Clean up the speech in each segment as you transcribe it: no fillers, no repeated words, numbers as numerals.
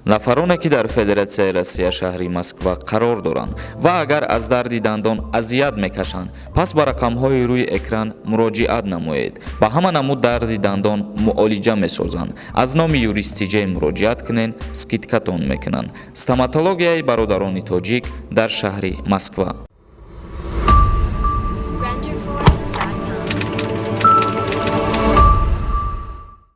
Нафароне, ки дар Федератсияи Россия, шаҳри Москва қарор доранд ва агар аз дарди дандон азият мекашанд, пас ба рақамҳои рӯи экран муроҷиат намоед. Ба ҳама намуд дарди дандон муолиҷа месозанд. Аз номи Юристиҷей муроҷиат кунед, скидка тон мекунанд. Стоматологияи бародарони тоҷик дар шаҳри Москва. Renderforest.com.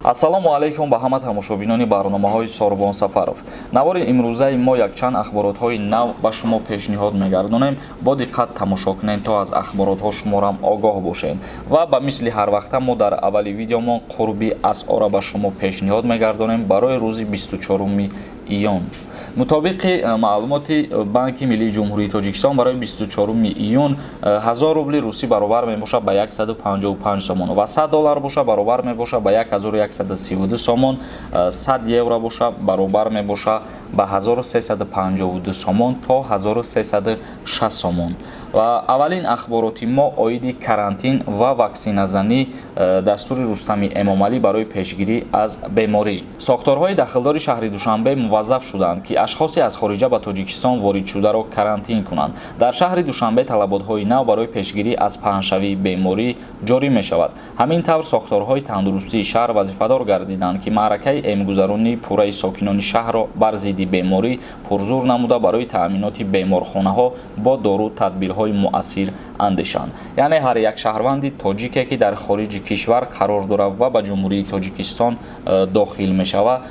Ассалому алайкум ба ҳама тамошобинони барномаҳои Сорбон Сафаров. Навори имрӯзаи мо якчанд ахборотҳои нав ба шумо пешниҳод мегардонем. Бо диққат тамошо кунед, то аз ахборотҳо шуморам огоҳ бошед. Ва ба мисли ҳарвақта мо дар аввали видеомон қурби асъора ба шумо пешниҳод мегардонем барои рӯзи 24 июн. Мутобиқи маълумоти Банки миллии Ҷумҳурии Тоҷикистон, барои 24 июн 1000 рубли русӣ баробар мебошад ба 155 сомон ва 100 доллар боша баробар мебошад ба 1132 сомон, 100 евро боша баробар мебошад ба 1352 сомон то 1360 сомон. Ва аввалин ахбороти мо оиди карантин ва ваксиназанӣ, дастури Рустами Эмомалӣ барои пешгирӣ аз беморӣ. Сохторҳои дахлдори шаҳри Душанбе муваззаф шуданд, ки ашхосе аз хориҷа ба Тоҷикистон ворид шударо карантин кунанд. Дар шаҳри Душанбе талаботҳои нав барои пешгирӣ аз паҳншавии беморӣ ҷорӣ мешавад. Ҳамин тавр, сохторҳои тандурустии шаҳр вазифадор гардиданд, ки маъракаи эмгузаронии пурраи сокинони шаҳрро бар зидди беморӣ пурзур намуда, барои таъминоти беморхонаҳо бо дору тадбирҳои муассир андешанд. Яъне ҳар як шаҳрванди тоҷике, ки дар хориҷи кишвар қарор дорад ва ба Ҷумҳурии Тоҷикистон дохил мешавад,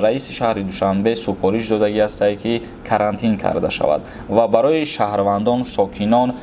раиси шаҳри Душанбе супориш додагӣ ҳастае, ки карантин карда шавад ва барои шаҳрвандон, сокинон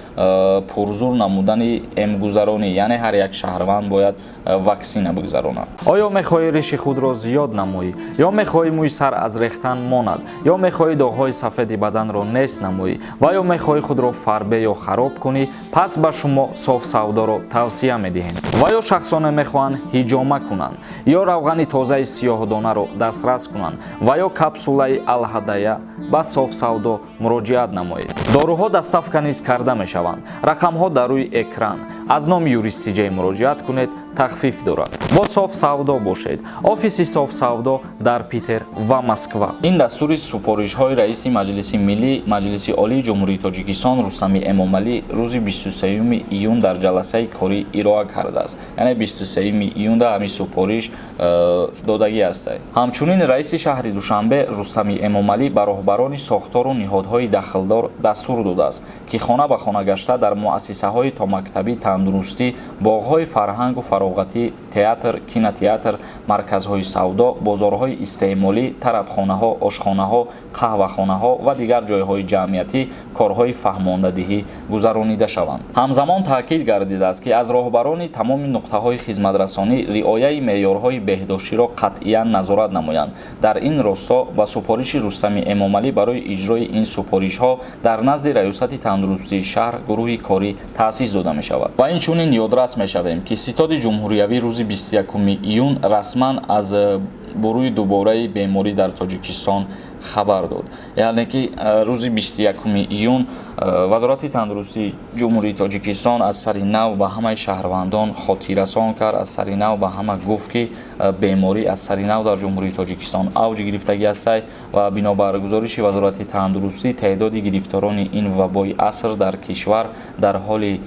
пурзур намудани эмгузаронӣ, яъне ҳар як шаҳрванд бояд ваксина бигзаронад. Оё мехоҳӣ риши худро зиёд намоӣ, ё мехоҳӣ мӯи сар аз рехтан монад, ё мехоҳӣ доғҳои сафеди баданро нест намоӣ ва ё мехоҳӣ худро фарбе ё хароб кунӣ? Пас ба шумо Соф Савдоро тавсия медиҳем. Ва ё шахсоне мехоҳанд ҳиҷома кунанд, ё равғани тозаи сиёҳдонаро дастрас кунанд, ва ё капсулаи Алҳадая, ба Соф Савдо муроҷиат намоед. Доруҳо доставка низ карда мешаванд. Рақамҳо дар рӯи экран. Аз номи Юристиҷей муроҷиат кунед, тахфиф дорад. Бо Соф Савдо бошед. Офиси Соф Савдо дар Питер ва Москва. Ин дастури супоришҳои раиси Маҷлиси миллӣ, Маҷлиси Олии Ҷумҳурии Тоҷикистон Рустами Эмомалӣ рӯзи 23 июн дар ҷаласаи корӣ ироа кардааст. Яъне 23 июнда ҳамин супориш додагӣ ҳастад. Ҳамчунин раиси шаҳри Душанбе Рустами Эмомалӣ ба роҳбарони сохтору ниҳодҳои дахлдор дастур додааст, ки хона ба хона гашта, дар муассисаҳои томактабӣ, тандурустӣ, боғҳои фарҳангу фароғатӣ, театр, кинотеатр, марказҳои савдо, бозорҳои истеъмолӣ, тарабхонаҳо, ошхонаҳо, қаҳвахонаҳо ва дигар ҷойҳои ҷамъиятӣ корҳои фаҳмондадиҳӣ гузаронида шаванд. Ҳамзамон таъкид гардидааст, ки аз роҳбарони тамоми нуқтаҳои хизматрасонӣ риояи меъёрҳои беҳдоштиро қатъиян назорат намоянд. Дар ин росто ба супориши Рустами Эмомалӣ барои иҷрои ин супоришҳо дар назди Раёсати тандурустии шаҳр гурӯҳи корӣ таъсис дода мешавад. Ва инчунин ёдрас мешавем, ки Ситоди ҷумҳуриявӣ рӯзи 21 июн расман аз бурӯи дубораи беморӣ дар Тоҷикистон хабар дод. Яъне ки рӯзи 21 июн Вазорати тандурустии Ҷумҳурии Тоҷикистон аз сари нав ба ҳамаи шаҳрвандон хотиррасон кард, аз сари нав ба ҳама гуфт, ки беморӣ аз сари нав дар Ҷумҳурии Тоҷикистон авҷ гирифтагӣ ҳастай. Ва бинобар гузориши Вазорати тандурустӣ, теъдоди гирифторони ин вабои аср дар кишвар дар ҳоли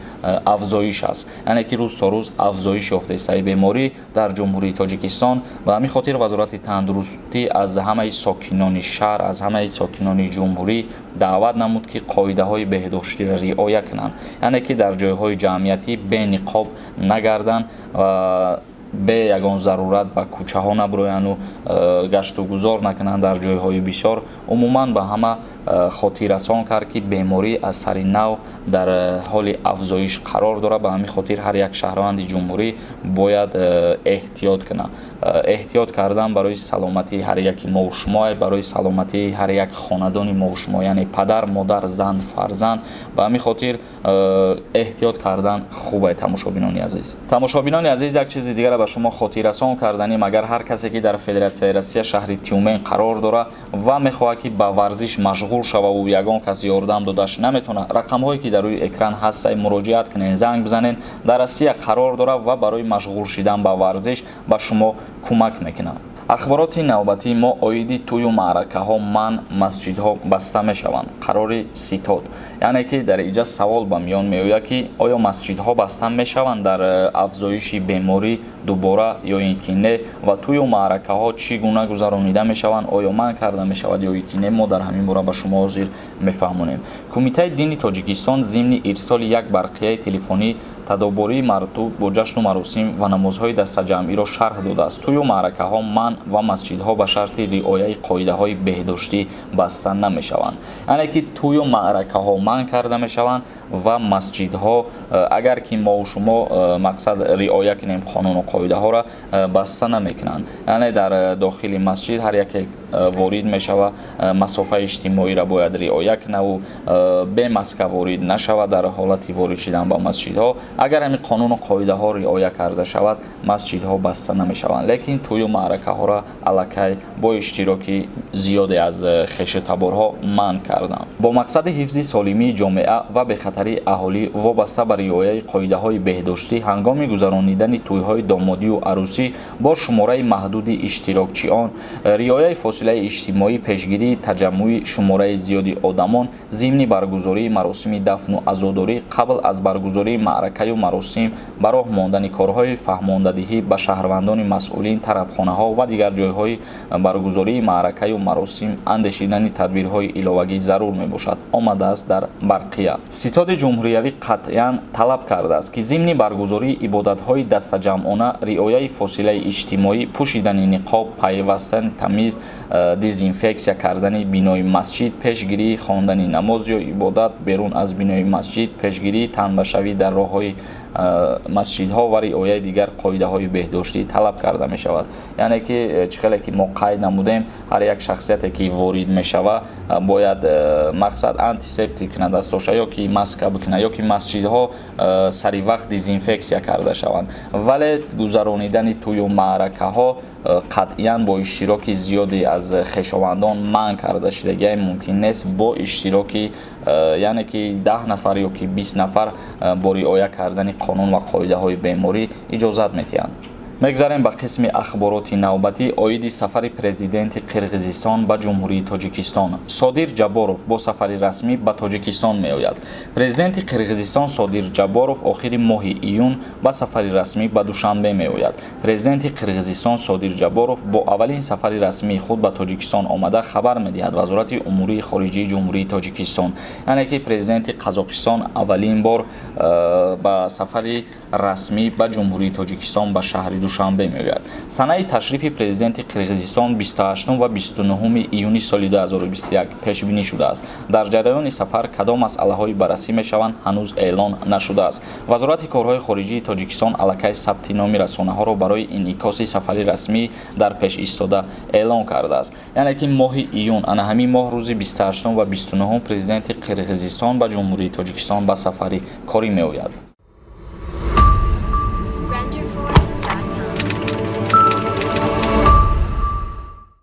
афзоиш аст, яъне ки рӯз то рӯз афзоиш ёфтаистаи беморӣ дар Ҷумҳурии Тоҷикистон. Ба ҳамин хотир Вазорати тандурустӣ аз ҳамаи сокинони шаҳр, аз ҳамаи сокинони ҷумҳурӣ даъват намуд, ки қоидаҳои беҳдоштиро риоя кунанд, яъне ки дар ҷойҳои ҷамъиятӣ бениқоб нагарданд ва бе ягон зарурат ба кӯчаҳо набироянду гаштугузор накунанд дар ҷойҳои бисёр. Умуман ба ҳама хотиррасон кард, ки беморӣ аз сари нав дар ҳоли афзоиш қарор дорад. Ба ҳамин хотир ҳар як шаҳрванди ҷумҳурӣ бояд эҳтиёт кунад. Эҳтиёт кардан барои саломатии ҳар яки мову шумо, барои саломатии ҳар як хонадони мову шумо, яъне падар, модар, зан, фарзанд. Ба ҳамин хотир эҳтиёт кардан хуб. Тамошобинони азиз, тамошобинони азиз, як чизи дигара ба шумо хотиррасон карданем. Агар ҳар касе, ки дар Федератсияи Россия, шаҳри Тюмен қарор дорад ва мехоҳад, ки ба варзиш машғул шававу ягон кас ёрдам додаш наметавонад, рақамҳое, ки дар рӯи экран ҳастай, муроҷиат кунед, занг бизанед. Дар Россия қарор дорад ва барои машғул шидан ба варзиш ба шумо кӯмак мекунад. Ахбороти навбатии мо оиди тӯю маъракаҳо манъ, масҷидҳо баста мешаванд. Қарори ситод. Яъне ки дар инҷа савол ба миён меояд, ки оё масҷидҳо баста мешаванд дар афзоиши беморӣ дубора ё ин ки не, ва тӯю маъракаҳо чӣ гуна гузаронида мешаванд, оё манъ карда мешавад ё ин ки не, мо дар ҳамин бора ба шумо ҳозир мефаҳмонем. Кумитаи дини Тоҷикистон зимни ирсоли як барқияи телефонӣ тадобурии марбут бо ҷашну маросим ва намозҳои дастаҷамъиро шарҳ додааст. Тӯю маъракаҳо манъ ва масҷидҳо ба шарти риояи қоидаҳои беҳдоштӣ баста намешаванд. Яъне ки тӯю маъракаҳо манъ карда мешаванд ва масҷидҳо, агар ки мо шумо мақсад риоя кунем қонуну қоидаҳоро, баста намекунанд. Яъне дар дохили масҷид ҳар яке ворид мешава, масофаи иҷтимоиро бояд риоя кунаву бе маска ворид нашавад дар ҳолати ворид шудан ба масҷидҳо. Агар ҳамин қонуну қоидаҳо риоя карда шавад, масҷидҳо баста намешаванд. Лекин тӯю маъракаҳоро аллакай бо иштироки зиёде аз хешу таборҳо манъ карданд. Бо мақсади ҳифзи солимии ҷомеа ва бехатарии аҳолӣ вобаста ба риояи қоидаҳои беҳдоштӣ ҳангоми гузаронидани тӯйҳои домодию арӯсӣ бо шумораи маҳдуди иштирокчиён, риояи фосилаи иҷтимоӣ, пешгирии таҷаммуи шумораи зиёди одамон зимни баргузории маросими дафну азодорӣ, қабл аз баргузории маъракаю маросим, ба роҳ мондани корҳои фаҳмондадиҳӣ ба шаҳрвандони масъулин, тарабхонаҳо ва дигар ҷойҳои баргузории маъракаю маросим андешидани тадбирҳои иловагӣ зарур мебошад, омадааст дар барқия. Ситоди ҷумҳуриявӣ қатъиян талаб кардааст, ки зимни баргузории ибодатҳои дастаҷамъона риояи фосилаи иҷтимоӣ, пӯшидани ниқоб, пайваста тамиз дезинфексия кардани бинои масҷид, пешгирии хондани намоз ё ибодат берун аз бинои масҷид, пешгирии танбашавӣ дар роҳҳои масҷидҳо ва риояи дигар қоидаҳои беҳдоштӣ талаб карда мешавад. Яъне ки чӣ хеле ки мо қайд намудем, ҳар як шахсияте ки ворид мешава, бояд мақсад антисептик кунад дастоша ё ки маска бикунад, ё ки масҷидҳо сари вақт дезинфексия карда шаванд. Вале гузаронидани тӯю маъракаҳо қатъиян бо иштироки зиёде аз хешовандон манъ карда шудагиай, мумкин нест бо иштироки, яъне ки 10 нафар ё ки 20 нафар бо риоя кардани қонун ва қоидаҳои беморӣ иҷозат медиҳанд. Мегзарем ба қисми ахбороти навбатӣ оиди сафари президенти Қирғизистон ба Ҷумҳурии Тоҷикистон. Содир Ҷабборов бо сафари расмӣ ба Тоҷикистон меояд. Президенти Қирғизистон Содир Ҷабборов охири моҳи июн ба сафари расмӣ ба Душанбе меояд. Президенти Қирғизистон Содир Ҷабборов бо аввалин сафари расмии худ ба Тоҷикистон омада, хабар медиҳад Вазорати умурии хориҷии Ҷумҳурии Тоҷикистон. Яъне ки президенти Қазоқистон аввалин бор ба сафари расмӣ ба Ҷумҳурии Тоҷикистон, ба шаҳри Душанбе меояд. Санаи ташрифи президенти Қирғизистон 28 ва 29 июни соли 2021 пешбинӣ шудааст. Дар ҷараёни сафар кадом масъалаҳои баррасӣ мешаванд, ҳанӯз эълон нашудааст. Вазорати корҳои хориҷии Тоҷикистон аллакай сабти номи расонаҳоро барои инъикоси сафари расмӣ дар пеш истода эълон кардааст. Яъне ки моҳи июн, ана ҳамин моҳ, рӯзи 28 ва 29 президенти Қирғизистон ба Ҷумҳурии Тоҷикистон ба сафари корӣ меояд.